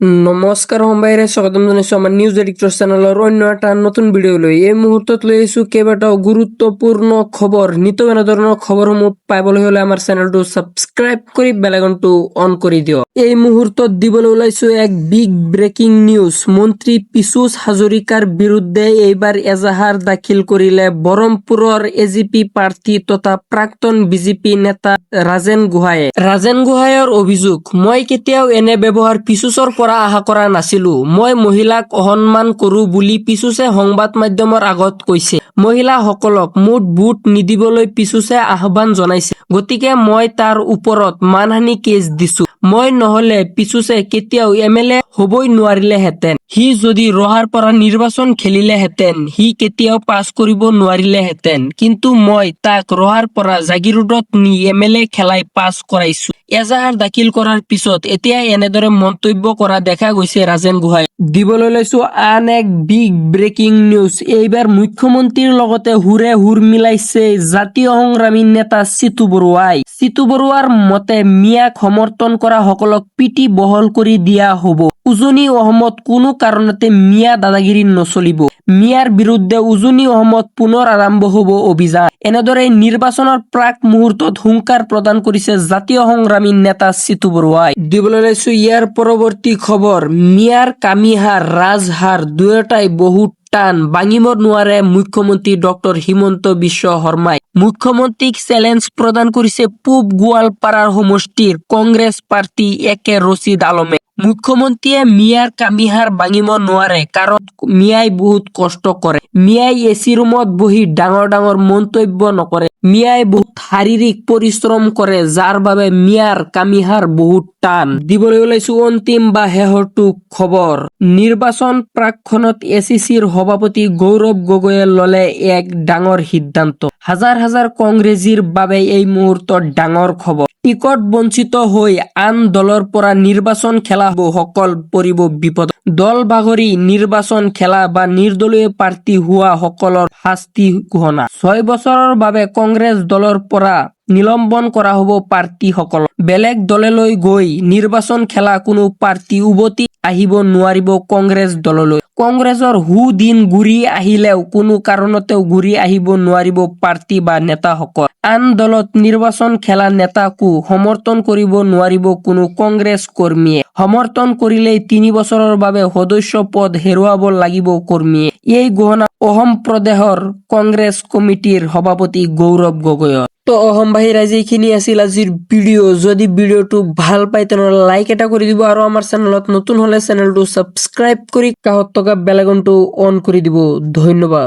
নমস্কাৰ সোমবাৰে স্বাগতম জনাইছো আমাৰ নিউজ এডিক্টৰ চেনেলৰ অন্য এটা নতুন ভিডিঅ' লৈ। এই মুহূৰ্তত লৈ আহিছো কেইবাটাও গুৰুত্বপূৰ্ণ খবৰ। নিতৌ এনেধৰণৰ খবৰসমূহ পাবলৈ হলে আমাৰ চেনেলটো ছাবস্ক্ৰাইব কৰি বেল আইকনটো অন কৰি দিয়ক। এই মুহূৰ্তত দিবলৈ ওলাইছো এক বিগ ব্ৰেকিং নিউজ। মন্ত্ৰী পীযুষ হাজৰিকাৰ বিৰুদ্ধে এইবাৰ এজাহাৰ দাখিল কৰিলে বৰমপুৰৰ এজিপি প্ৰাৰ্থী তথা প্ৰাক্তন বিজেপি নেতা ৰাজেন গোহাঁয়ে। ৰাজেন গোহাঁইৰ অভিযোগ, মই কেতিয়াও এনে ব্যৱহাৰ পীযুষৰ পৰা আশা কৰা নাছিলো। মই মহিলাক অসন্মান কৰো বুলি পীযুষে সংবাদ মাধ্যমৰ আগত কৈছে। মহিলাসকলক মোক ভোট নিদিবলৈ পীযুষে আহ্বান জনাইছে। গতিকে মই তাৰ ওপৰত মানহানি কেছ দিছো। মই নহলে পীযুষে কেতিয়াও এমএলএ হবই নোৱাৰিলেহেঁতেন। সি যদি ৰহাৰ পৰা নিৰ্বাচন খেলিলেহেঁতেন, সি কেতিয়াও পাছ কৰিব নোৱাৰিলেহেঁতেন। কিন্তু মই তাক ৰহাৰ পৰা জাগিৰোডত নি এমএলএ খেলাই পাছ কৰাইছো। এজাহাৰ দাখিল কৰাৰ পিছত এতিয়া এনেদৰে মন্তব্য কৰা দেখা গৈছে ৰাজেন গোহাঁই। দিবলৈ লৈছো আন এক বিগ ব্ৰেকিং নিউজ। এইবাৰ মুখ্যমন্ত্ৰীৰ লগতে সুৰে সুৰ মিলাইছে জাতীয় সংগ্ৰামী নেতা জিতু বৰুৱাই। জিতু বৰুৱাৰ মতে মিয়াক সমৰ্থন কৰা সকলক পিঠি বহল কৰি দিয়া হব। উজনি অসমত কোনো কাৰণতে মিয়া দাদাগিৰি নচলিব। মিয়াৰ বিৰুদ্ধে উজনি অসমত পুনৰ আৰম্ভ হব অভিযান। এনেদৰে নিৰ্বাচনৰ প্ৰাক মুহূৰ্তত হুংকাৰ প্ৰদান কৰিছে জাতীয় সংগ্ৰামী নেতা জিতু বৰুৱাই। দিবলৈ লৈছো ইয়াৰ পৰৱৰ্তী খবৰ। মিয়াৰ কামিহাড়, ৰাজহাড় দুয়োটাই বহুত টান, ভাঙিব নোৱাৰে মুখ্যমন্ত্ৰী ডক্টৰ হিমন্ত বিশ্ব শৰ্মাই। মুখ্যমন্ত্ৰীক চেলেঞ্জ প্ৰদান কৰিছে পূব গোৱালপাৰাৰ সমষ্টিৰ কংগ্ৰেছ প্ৰাৰ্থী এ কে ৰছিদ আলমে। মুখ্যমন্ত্ৰীয়ে মিয়াৰ কামিহাড় ভাঙিব নোৱাৰে, কাৰণ মিয়াই বহুত কষ্ট কৰে। মিয়াই এচি ৰুমত বহি ডাঙৰ ডাঙৰ মন্তব্য নকৰে। মিয়াই বহুত শাৰীৰিক পৰিশ্ৰম কৰে, যাৰ বাবে মিয়াৰ কামিহাড় বহুত টান। দিবলৈ ওলাইছো অন্তিম বা শেষৰটো খবৰ। নিৰ্বাচন প্ৰাকক্ষণত এচিচিৰ সভাপতি গৌৰৱ গগৈয়ে ললে এক ডাঙৰ সিদ্ধান্ত। হাজাৰ হাজাৰ কংগ্ৰেছীৰ বাবে এই মুহূৰ্তত ডাঙৰ খবৰ। টিকট বঞ্চিত হৈ আন দলৰ পৰা নিৰ্বাচন খেলা সকল পৰিব বিপদত। দল বাগৰি নিৰ্বাচন খেলা বা নিৰ্দলীয় প্ৰাৰ্থী হোৱা সকলৰ শাস্তি ঘোষণা। 6 বছৰৰ বাবে কংগ্ৰেছ দলৰ পৰা নিলম্বন কৰা হব প্ৰাৰ্থীসকলক। বেলেগ দললৈ গৈ নিৰ্বাচন খেলা কোনো প্ৰাৰ্থী উভতি আহিব নোৱাৰিব কংগ্ৰেছ দললৈ। কংগ্ৰেছৰ সু-দিন ঘূৰি আহিলেও কোনো কাৰণতেও ঘূৰি আহিব নোৱাৰিব প্ৰাৰ্থী বা নেতাসকল। আন দলত নিৰ্বাচন খেলা নেতাকো সমৰ্থন কৰিব নোৱাৰিব কোনো কংগ্ৰেছ কৰ্মীয়ে। সমৰ্থন কৰিলেই 3 বছৰৰ বাবে সদস্য পদ হেৰুৱাব লাগিব কৰ্মীয়ে। এই ঘোষণা অসম প্ৰদেশৰ কংগ্ৰেছ কমিটিৰ সভাপতি গৌৰৱ গগৈৰ। তো অসমবাসী ৰাইজ, এইখিনি আছিল আজিৰ ভিডিঅ'। যদি ভিডিঅ'টো ভাল পায়, তেনেহ'লে লাইক এটা কৰি দিব আৰু আমাৰ চেনেলত নতুন হলে চেনেলটো ছাবস্ক্ৰাইব কৰি কাষত থকা বেল আইকনটো অন কৰি দিব। ধন্যবাদ।